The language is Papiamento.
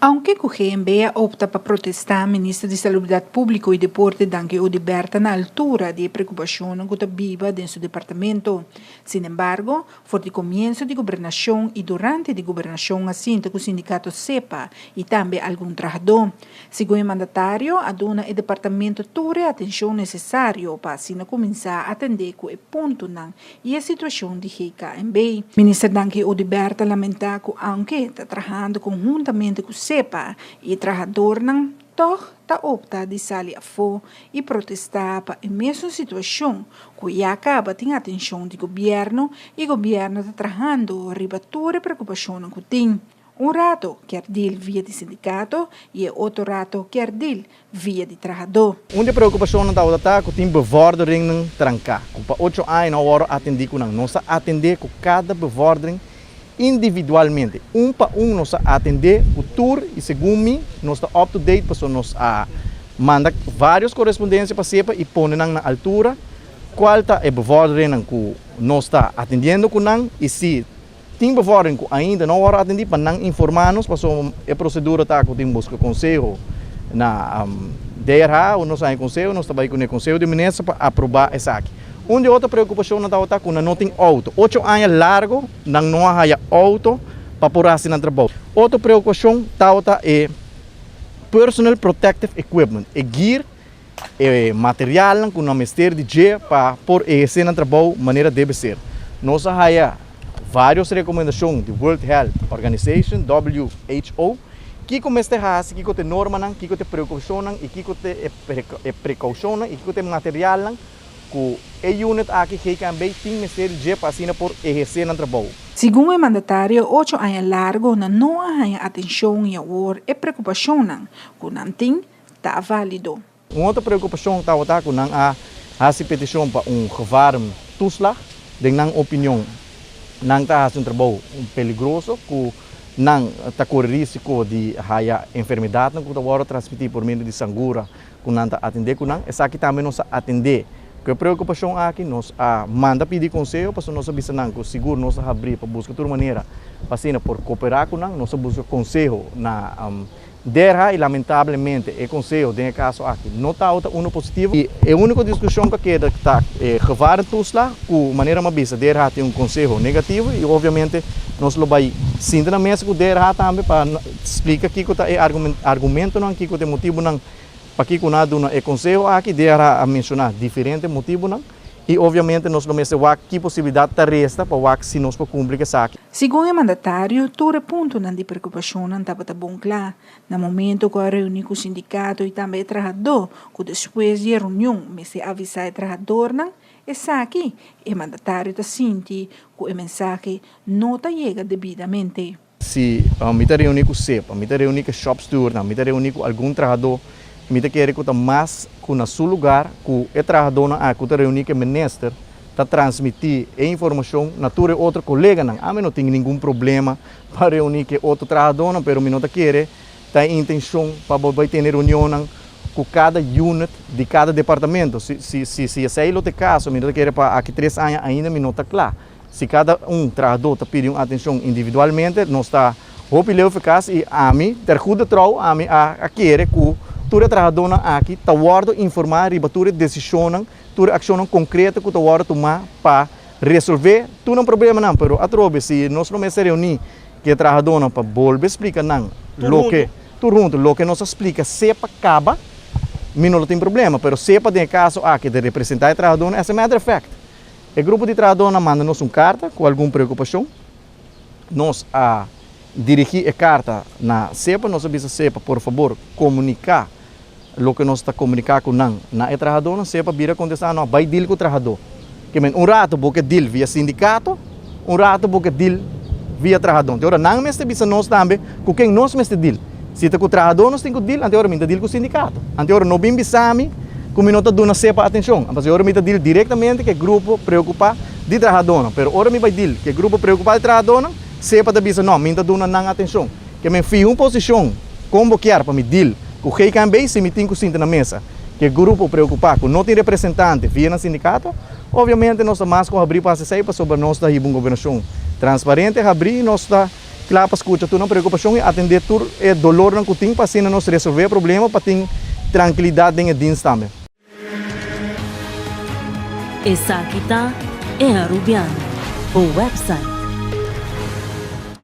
Aunke ku GMB a opta pa protestá, Minister di Salubridat Públiko i Deporte Dangui Oduber ta na altura di e preokupashonnan ku ta biba den su departamento. Sinembargo, for di komienso di gobernashon i durante di gobernashon a sinta ku sindikato SEPA i tambe algun trahadó. Segun e mandatario, a duna e departamento tur e atenshon nesesario pa asina kuminsá atendé ku e puntonan i e situashon di GKNB. Minister Dangui Oduber ta lamentá ku aunke ta trahando konhuntamente ku SEPA i e trahadornan, tòg ta opta di sali afó i protestá pa e mesun situashon ku ya kaba tin atenshon di gobièrnu i gobièrnu ta trahando riba tur e preokupashonnan ku tin. Un rato kier deal via di sindikato i e otro rato kier deal via di trahadó. Un di e preokupashonnan tabata ta ku tin bevorderingnan tranká, ku pa ocho aña no a wòrdu atendí ku nan. Nos a atendé ku kada bevordering individualmente, un pa un nos a atendé ku tur i segun mi nos ta up to date pasobra nos a manda vários korespondensia pa sepa i pone nan na altura kual ta e bevorderingnan ku nos ta atendiendo ku nan i si Tin bevordering ku ainda no wòrdu atendí pa nan informá nos pasobra e prosedura ta ku tin buska konseho na DRH o nos haña konseho nos ta bai ku e konseho di minister pa aprobá esaki. Un di otro preokupashonnan tabata ku nan no tin outo. Ocho aña largu nan no a haya outo pa por hasi nan trabou. Otro preokupashon tabata e personal protective equipment, e gear, e materialnan ku nan mester di dje pa por ehersé nan trabou manera debe ser. Nos a haya vários rekomendashon di World Health Organization, WHO, kiko mester hasi, kiko ta e normanan, kiko ta e preokupashonnan i kiko ta e prekoushonnan i kiko ta e materialnan ku e unit aki, GKMB, tin mester di dje pa asina por ehersé nan trabou. Segun e mandatario, ocho aña largo nan no a haña atenshon i awor e preokupashonnan ku nan tin ta válido. Un otro preokupashon tabata ku nan a hasi petishon pa un gevarentoeslag. Den nan opinion nan ta hasi un trabou peligroso ku nan ta kore risiko di haya enfermedatnan ku ta wòrdu transmití por medio di sangura ku nan ta atendé ku nan. Esaki tambe nos a atendé ku e preokupashon aki. Nos a manda pidi konseho pasobra nos a bisa nan ku sigur nos a habrí pa buska tur manera pa asina por koperá ku nan. Nos a buska konseho na Derha y lamentablemente e conseho den e caso aki no tawata uno positivo y e unico discusion cu a keda ta e gevarentoeslag cu manera mi a bisa Derha tin un conseho negativo y obviamente nos lo bay sinta na mesa cu Derha tambe pa splica kico ta e argumentonan kico ta e motibonan pakico nan a duna e conseho aki. Derha a menciona diferente motibonan. I obviamente nos lo mester wak ki posibilidat ta resta pa wak si nos por kumpli ku esaki. Segun e mandatario, tur e puntonan di preokupashonnan tabata bon kla na momento ku a reuní ku sindikato i tambe e trahadó ku despues di e reunion mester avisá e trahadornan esaki. E mandatario ta sinti ku e mensahe no ta yega debidamente. Si mi ta reuní ku SEPA, mi ta reuní ku e shopstuurnan, mi ta reuní ku algun trahadó, mi ta kere ku ta mas ku na su lugar ku e trahadónan aki ku ta reuní ku e minister ta transmití e informashon na tur e otro koleganan. Ami no tin ningun problema pa reuní ku e otro trahadónan, pero mi no ta kere ta e intenshon pa bo bai tene reunionnan ku kada unit di kada departamento. Si si si esei lo ta e kaso, mi no ta kere pa aki tres aña ainda mi no ta kla. Si kada un trahadó ta pidi un atenshon individualmente, nos ta hopi leu efikas i ami, ter goede trouw, ami a kere ku tur e trahadónan aki ta wòrdu informá riba tur e desishonnan, tur e akshonnan konkreto ku ta wòrdu tumá pa resolvé tur nan problemanan. Pero atrobe si nos lo mester reuní ku e trahadónan pa bolbe splika nan loke, tur huntu, loke nos a splika sepa kaba, mi no lo tin problema. Pero sepa den e kaso aki ta representá e trahadónan, as a matter of fact, E grupo di trahadónan a manda nos un karta ku algun preokupashon. Nos a dirigí e karta na SEPA. Nos a bisa SEPA, por fabor, komuniká loke nos ta komuniká ku nan na e trahadónan. SEPA bira kontestá, No, bai dil ku trahadó. Ke men, un ratu bo ke dil via sindikato, un ratu bo ke dil via trahadó. Anto ora nan mester bisa nos tambe ku ken nos mester dil. Si ta ku trahadó nos tin ku dil, anto ora mi ta dil ku sindikato. Anto ora no bin bisa mi ku mi no ta duna sepa atenshon. Pasobra ora mi ta dil direktamente ku e grupo preokupá di trahadónan. Pero ora mi bai dil ku e grupo preokupá di trahadónan, sepa ta bisa no, mi ta duna nan atenshon. Ke men fiha un posishon kon bo kier pa mi dil ku GKNB si mi tin ku sinta na mesa ku e grupo preokupá ku no tin representante via nan sindikato. Obviamente nos ta mas ku habrí pa hasi esei pasobra nos ta hiba un gobernashon transparente, habrí i nos ta. kla pa skucha tur nan preokupashon i atendé tur e dolornan ku tin pa asina nos resolvé e problema pa tin trankilidat den e dins tambe. Esaki ta E Arubiano, bo website.